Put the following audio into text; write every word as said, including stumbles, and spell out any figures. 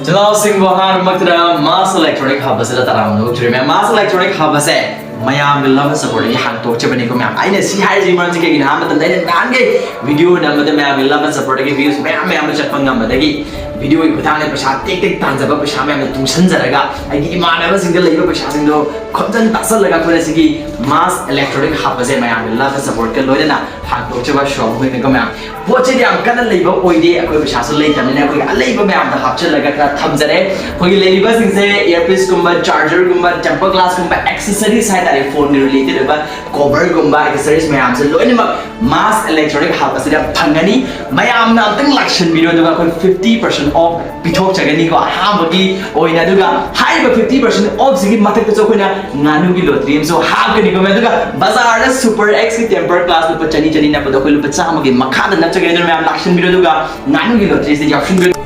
ꯆꯤꯜꯅꯥꯎꯁꯤꯡꯕꯨ ꯑꯍꯥꯟꯕꯃꯛꯇꯗ Mass Electronic Hub ꯑꯁꯤꯗ ꯇꯔꯥꯝꯅ ꯑꯣꯛꯆꯔꯤ꯫ ꯃꯌꯥꯝ, Mass Electronic Hub ꯑꯁꯦ ꯃꯌꯥꯝꯒꯤ love and support ꯇꯒꯤ ꯍꯥꯡꯇꯣꯛꯆꯕꯅꯤꯀꯣ ꯃꯌꯥꯝ꯫ ꯑꯩꯅ ꯁꯤ ꯍꯥꯏꯔꯤꯁꯤꯒꯤ ꯃꯔꯝꯁꯤ ꯀꯩꯒꯤꯅꯣ ꯍꯥꯏꯕ ꯃꯇꯝꯗ, ꯑꯩꯅ ꯅꯍꯥꯟꯈꯩ video ꯅꯝꯕꯗ ꯃꯌꯥꯝꯒꯤ love and support ꯇꯒꯤ views ꯃꯌꯥꯝ ꯃꯌꯥꯝ ꯑꯃ ꯆꯠꯄ ꯉꯝꯕꯗꯒꯤ video ꯒꯤ ꯈꯨꯠꯊꯥꯡꯗ ꯄꯩꯁꯥ ꯇꯦꯛ ꯇꯦꯛ ꯇꯥꯟꯖꯕ ꯄꯩꯁꯥ ꯃꯌꯥꯝꯗꯣ ꯇꯨꯡꯁꯤꯟꯖꯔꯒ ꯑꯩꯒꯤ ꯏꯃꯥꯟꯅꯕꯁꯤꯡꯗ ꯂꯩꯕ ꯄꯩꯁꯥꯁꯤꯡꯗꯣ ꯈꯣꯝꯖꯤꯟ ꯇꯥꯁꯜꯂꯒ ꯑꯩꯈꯣꯏꯅ ꯁꯤꯒꯤ Mass Electronic Hub ꯑꯁꯦ ꯃꯌꯥꯝꯒꯤ love and support ꯀ ꯂꯣꯏꯅꯅ ꯍꯥꯡꯗꯣꯛꯆꯕ showroom ꯅꯤꯀꯣ ꯃꯌꯥꯝ꯫ ꯄꯣꯠꯁꯤꯗꯤ ꯌꯥꯝ ꯀꯟꯅ ꯂꯩꯕ ꯑꯣꯏꯗꯦ, ꯑꯩꯈꯣꯏ ꯄꯩꯁꯥꯁꯨ ꯂꯩꯇꯕꯅꯤꯅ ꯑꯩꯈꯣꯏꯒꯤ ꯑꯂꯩꯕ ꯃꯌꯥꯝꯗ ꯍꯥꯞꯆꯤꯜꯂꯒ ꯈꯔ ꯊꯝꯖꯔꯦ꯫ ꯑꯩꯈꯣꯏꯒꯤ ꯂꯩꯔꯤꯕꯁꯤꯡꯁꯦ earpiece ꯀꯨꯝꯕ, charger ꯒꯨꯝꯕ, tempered glass ꯀꯨꯝꯕ, accessories ꯍꯥꯏꯇꯥꯔꯦ, phone ꯒꯤ related ꯑꯣꯏꯕ cover ꯒꯨꯝꯕ, accessories ꯃꯌꯥꯝꯁꯦ ꯂꯣꯏꯅꯃꯛ Mass Electronic Hub ꯑꯁꯤꯗ ꯐꯪꯒꯅꯤ꯫ ꯃꯌꯥꯝꯅ ꯑꯝꯇꯪ ꯂꯥꯛꯁꯟꯕꯤꯔꯣ, ꯑꯗꯨꯒ ꯑꯩꯈꯣꯏ fifty percent off ꯄꯤꯊꯣꯛꯆꯒꯅꯤꯀꯣ ꯑꯍꯥꯟꯕꯒꯤ ꯑꯣꯏꯅ꯫ ꯑꯗꯨꯒ ꯍꯥꯏꯔꯤꯕ fifty percent off ꯁꯤꯒꯤ ꯃꯊꯛꯇꯁꯨ ꯑꯩꯈꯣꯏꯅ ꯉꯥꯅꯨꯒꯤ lottery ꯑꯃꯁꯨ ꯍꯥꯞꯀꯅꯤꯀꯣ ꯃꯌꯥꯝ꯫ ꯑꯗꯨꯒ ꯕꯖꯥꯔꯗ Super X ꯀꯤ tempered glass ꯂꯨꯄꯥ ꯆꯅꯤ, ꯆꯅꯤ ꯅꯞꯄꯗꯣ ꯑꯩꯈꯣꯏ ꯂꯨꯄꯥ ꯆꯥꯝꯃꯒꯤ ꯃꯈꯥꯗ ꯅꯞꯆꯒꯅꯤ꯫ ꯑꯗꯨꯅ ꯃꯌꯥꯝ ꯂꯥꯛꯁꯟꯕꯤꯔꯣ, ꯑꯗꯨꯒ ꯉꯥꯅꯨꯒꯤ lottery ꯁꯤꯗ ꯌꯥꯎꯁꯟꯕꯤꯔꯣ꯫